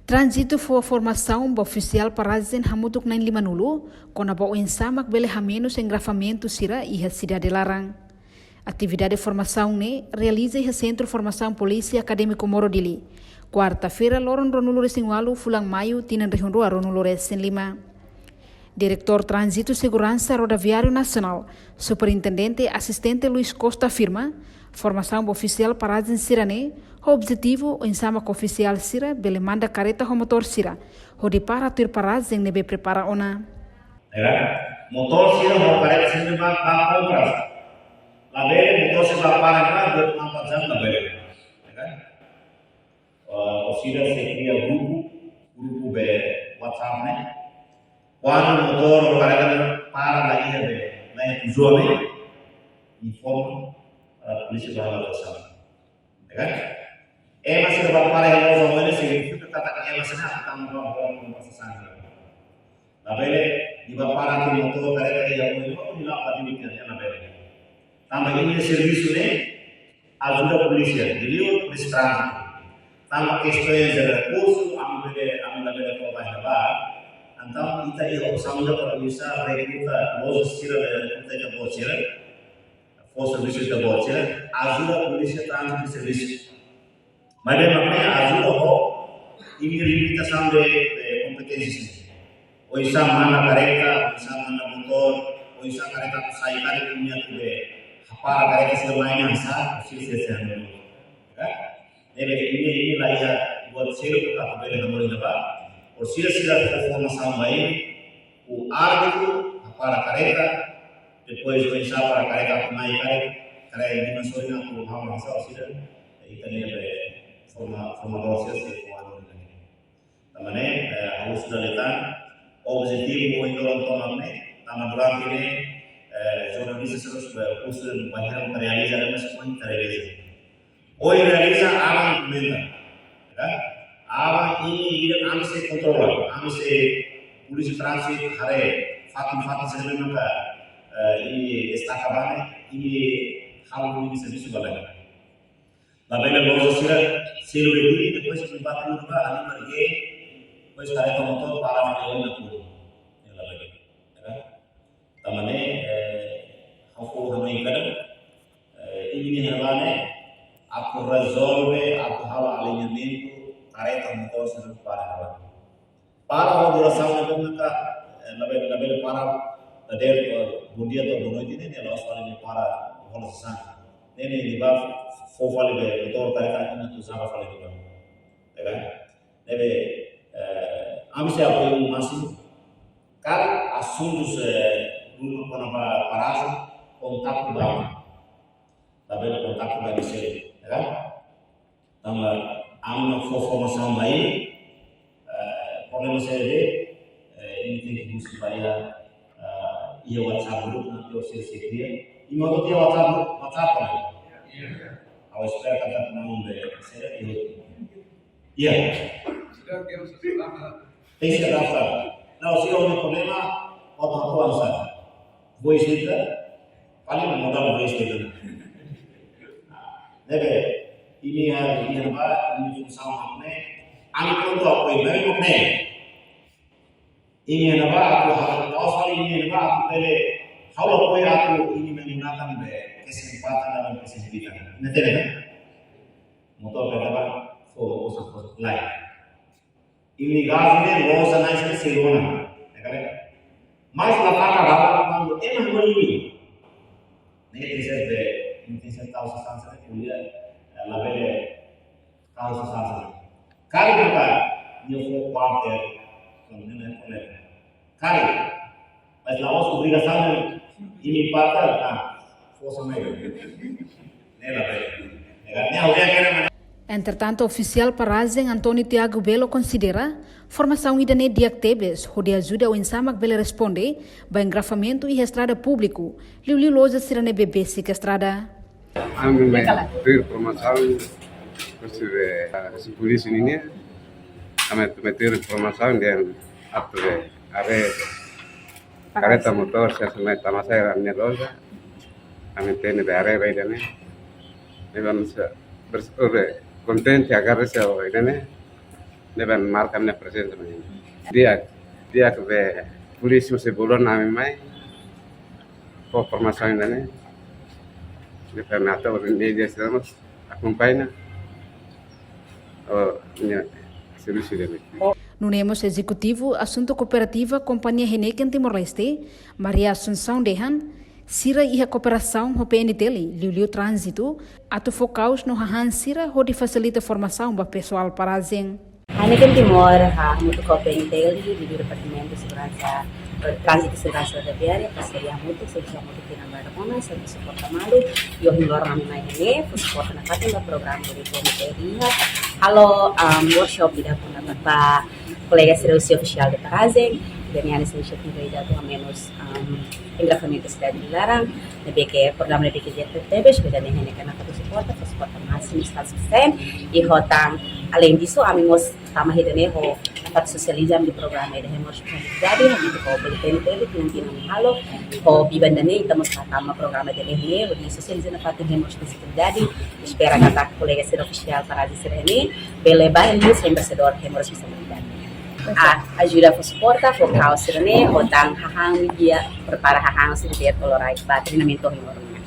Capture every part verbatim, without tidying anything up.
Tránzitu fó formasaun ba ofisiál parajen hamutuk na'in-lima-nulu, kona-ba oinsá mak bele hamenus engarrafamentu sira iha sidade laran. Atividade formasaun ne'e realiza iha Sentru Formasaun Polísia Akadémiku Moro Dili, kuarta-feira, loron ruanulu-resin-ualu fulan Maiu, tinan rihun rua ruanulu-resin-lima. Diretór Tránzitu Seguransa Rodoviáriu Nasionál, Superintendente Asistente Luis Costa afirma, formasaun ba ofisiál parajen sira-ne'e ho objetivu oinsá mak ofisiál sira bele manda karreta ho motór sira hodi para tuir parajen ne'ebé prepara ona. Ya kan? Motór sira ho karreta sira ba, ba kompras. Labele motór sira ba para ne'ebá, dua puluh empat jam labele. Ya kan? Eh, orsida sei kria grupu, grupu be WhatsApp ne'e. Kuandu motór ho karreta para la iha be, la iha tujuan ne'e, informa, eh, polísia ba halo osan. Ya kan? Ema sira ba para iha loja ne'e signifika katak ema sira akan ba halo kompensasaun. Labele, nia ba para tuir motór, karreta iha oin, oin la ba limite, ya labele. Tanba imi-nia servisu ne'e ajuda polísia, liuliu polísia tránzitu. Tanba kestaun de rekursu, ami bele, ami labele toba iha ba. Entaun, ita iha opsaun ida para bisa rekruta, loja sira, rekruta ita-boot sira. Fó servisu ita-boot sira, ajuda polísia tránzitu servisu. Maibé mak ne'e ajuda ho imi limitasaun de, de kompeténsia. Oinsá manda karreta, oinsá manda motór, oinsá karreta atu sai karik imi atu be hapara karreta sira mai ne'e hanesan, sira, sira, sira, ya. Ne'ebé imi, imi la iha buat seluk atu bele hamoris iha ba. Orsida sira fó formasaun ba imi, ho árbitru, hapara karreta, depois oinsá para karreta atu mai karik, karreta imi sorin atu halo hanesan orsida, ita-nia be forma, formadór sira sei fó anu ne'e. Tanba ne'e, eh, ha'u husu dala ida tan, objetivu ohin loron tomak ne'e, tanba durante ne'e, eh, jornalista sira husu bainhira realiza, mas ohin la realiza. Ohin realiza, aban implementa. Ya kan? Aban imi ida ami sei kontrola, ami sei polísia tránzitu haree, fatin-fatin sira ne'ebé maka, eh, imi destaka ba ne'e, imi halo imi servisu ba ne'e. Labele loja sira selu diri, depois imi ba tuur ba, imi pergi, depois karreta motór para fali oin na tuur. Ya, labele. Ya kan? Tanba ne'e, eh, ha'u fó hanoin katak, eh, imi-nia hela ne'e, atu rezolve, atu halo aliñamentu, karreta motór sira para hela. Para ho durasaun ne'ebé maka, eh, labele, labele para, dadeer, eh, bondia to'o bonoite ne'e, ne'e la'ós fali imi para hola sasán. Ne'e, ne'e, imi ba fó fali be motór karreta atu sara fali dulu. Ya kan? Ne'ebé, eh, ami sei apoiu másimu. Karik asuntu sira ruma kona-ba parajen, kontaktu ba. Labele kontaktu ba imi seluk, ya kan? Tanba ami fó formasaun ba imi, eh, problema sira ne'ebé, eh, imi tenke husu ba iha, eh, iha WhatsApp group ne'ebé orsida sei kria. Imi hotu iha WhatsApp group, WhatsApp ne'e? Ha'u espera katak maun be sira iha. Iya. Tenke daftar. Nah, orsida ho problema, foto-foto answer. Voice itu, paling modal voice itu. Ne'ebé, imi ya, imi ya ba, imi funsaun mak ne'e, ami prontu apoiu, imi mak ne'e. Imi ya ba, atu hal, la'ós fali imi ya ba, atu bele, halo apoiu atu imi menggunakan be, kesempatan dalam kesempitan. Ne'e tidak, kan? Motór kada ba, fó, fó, fó, lae. Imi gaji ne'e loja na'in sira sei rona. Ya kan? Mas la para rala kuandu ema rona imi. Ne'e tenke ser be, imi tenke ser tau sasán sira ko'alia, eh, labele tau sasán sira. Karik buka, nia fó kuarter, kuandu ne'e problema. Karik, mas la'ós obrigasaun imi partner, ah, forsa mai. Ne'e labele. Ne'e kan, ne'e ha'u dehan kena mana. Entretantu, ofisiál parajen António Tiago Belo konsidera formasaun ida-ne'e di'ak tebes, hodi ajuda oinsá mak bele responde ba engarrafamentu iha estrada públiku, liuliu loja sira ne'ebé besik estrada. Ami mai tuir formasaun husi be, husi polísia nian. Ami mai tuir formasaun dehan atu be haree karreta motór sira mai tama sai ami-nia loja. Ami hatene be haree be ida-ne'e. Ne'ebé ami sei bersyukur be, kontente, agradese ho ida-ne'e. Ne'ebé marka ha'u-nia prezensa mai. Di'ak, di'ak be polísia mós bolu ami mai. Fó formasaun ne'e. Ne'ebé atu media sira mós akompaña. Oh, ne'e servisu ida-ne'e. Nune'e mós ezekutivu asuntu kooperativa Kompañia Heineken Timor-Leste, Maria Assunção dehan, sira iha kooperasaun ho P N T L, liuliu tránzitu, atu fó kaus no hahán sira hodi fasilita formasaun ba pesoál parajen. Heineken Timor, ah, hamutuk ho P N T L, liuliu Departamentu Seguransa, eh, Tránzitu, Seguransa Rodoviária, parseria hamutuk, servisu hamutuk tinan barak ona, servisu suporta malu, i ohin loron ami mai ne'e, fó suporta nafatin ba programa hodi P N T L iha, halo, um, workshop ida kona-ba kolega sira husi ofisiál de parajen, ida-ne'e hanesan inisiativa ida atu hamenus, um, engarrafamentu sidade nia laran, ne'ebé ke programa ne'ebé ke di'ak tebes, ida-ne'e Heineken nafatin suporta, fó suporta másimu seratus persen, i ho tan, além disso, ami mós tama iha ida-ne'e ho nafatin sosializa ami programa ida hemu responsabilidade, ami ho P N T L, tinan-tinan ami halo, ho biban ida-ne'e, ita mós tama programa ida-ne'e, hodi sosializa nafatin hemu responsabilidade, espera katak kolega sira ofisiál parajen sira-ne'e, bele ba iha lembradór hemu responsabilidade. Ah, ajuda fó suporta, fó kaus sira-ne'e, ho tan hahán, dia prepara hahán sira di'ak kolorai ba treinamentu ohin loron nian.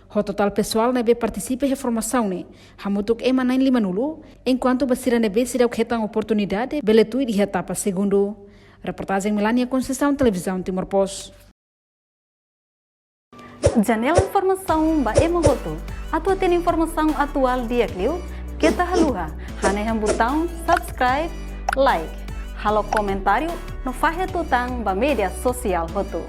Ho totál pesoál ne'ebé partisipa iha formasaun ne'e, hamutuk ema na'in limanulu, enkuantu ba sira ne'ebé seidauk hetan oportunidade, bele tuir iha etapa segundu. Reportajen Melania Conceição, Televizaun Timor Post. Janela informasaun ba ema hotu. Atu hatene informasaun atuál di'ak liu, keta haluha hanehan butaun subscribe, like, halo komentáriu no fahe tutan ba média sosiál hotu.